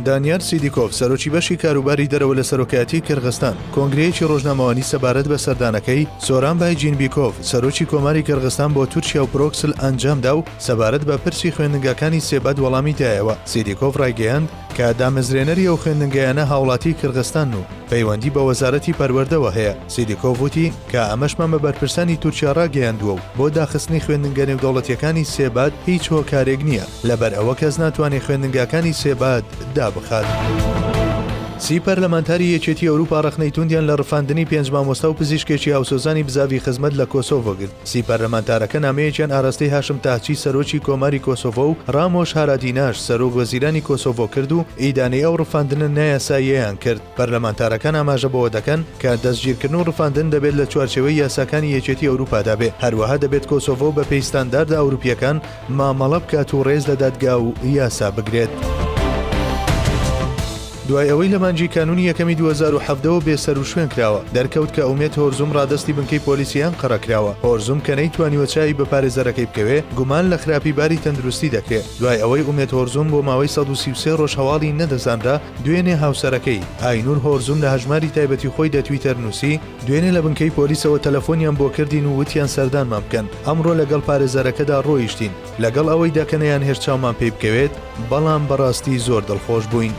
دانیار سیدیکۆڤ، سەرۆکی بەشی کاروباری دەرەوە لە سەرۆکایەتیی کرغستان، کۆنگرەیەکی ڕۆژنامەوانی سەبارەت بە سەردانەکەی سۆرانبای جینبیکۆڤ، سەرۆکی کۆماری کرغستان بۆ تورکیا و برۆکسل ئەنجامدا و سەبارەت بە پرسی خوێندنگاکانی سێباد وەڵامی دایەوە. سیدیکۆڤ ڕایگەیاند کە دامەزرێنەری ئەو خوێندنگایانە هاوڵاتیی کرغستانن و پەیوەندی بە وەزارەتی پەروەردەوە هەیە. سیدیکۆڤ وتی کە ئەمەشمان بە بەرپرسانی تورکیا ڕاگەیاندووە و بۆ داخستنی خوێندنگە نێودەوڵەتییەکانی سێباد هیچ هۆکارێک نییە. لەبەر ئەوە کەس ناتوانێ خوێندنگاکانی سێباد دابخات. سی پەرلەمانتاری یەکێتی ئەوروپا ڕەخنەی توندیان لە ڕفاندنی پێنج مامۆستا و پزیشکێکی هاوسۆزانی بزاڤی خزمەت لە کۆسۆڤۆ گرت. سی پەرلەمانتارەکە نامەیەکیان ئاراستەی هاشم تاهچی سەرۆکی کۆماری کۆسۆڤۆ و ڕامۆش هارادیناش سەرۆک وەزیرانی کۆسۆڤۆ کرد و ئیدانەی ئەو ڕفاندنە نایاساییەیان کرد. پەرلەمانتارەکان ئاماژە بەوە دەکەن کە دەستگیرکردن و ڕفاندن دەبێت لە چوارچێوەی یاساکانی یەکێتی ئەوروپادا بێ، هەروەها دەبێت کۆسۆڤۆ بەپێی ستانداردە ئەوروپییەکان مامەڵە بکات و ڕێز لە دادگا و یاسا بگرێت. دوای ئەوەی لە مانگی کانوونی یەکەمی 2017 وە بێسەروشوێن کراوە، دەرکەوت کە ئومێد هۆرزوم ڕادەستی بنکەی پۆلیسی ئەنقەرە کراوە. هۆرزوم کە نەیتوانیوە چاوی بە پارێزەرەکەی بکەوێ، گومان لە خراپی باری تەندروستی دەکرێ. دوای ئەوەی ئومێد هۆرزوم بۆ ماوەی 133 ڕۆژ هەواڵی نەدەزانرا، دوێنێ هاوسەرەکەی، ئاینور هۆرزوم لە هەژماری تایبەتی خۆی لە تویتەر نووسی، دوێنێ لە بنکەی پۆلیسەوە تەلەفۆنیان بۆ کردین و وتیان سەردانمان بکەن، ئەمڕۆ لەگەڵ پارێزەرەکەدا ڕۆیشتین، لەگەڵ ئەوەیدا کە نەیانهێشت چاومان پێی بکەوێت، بەڵام بەڕاستی زۆر دڵخۆش بووین.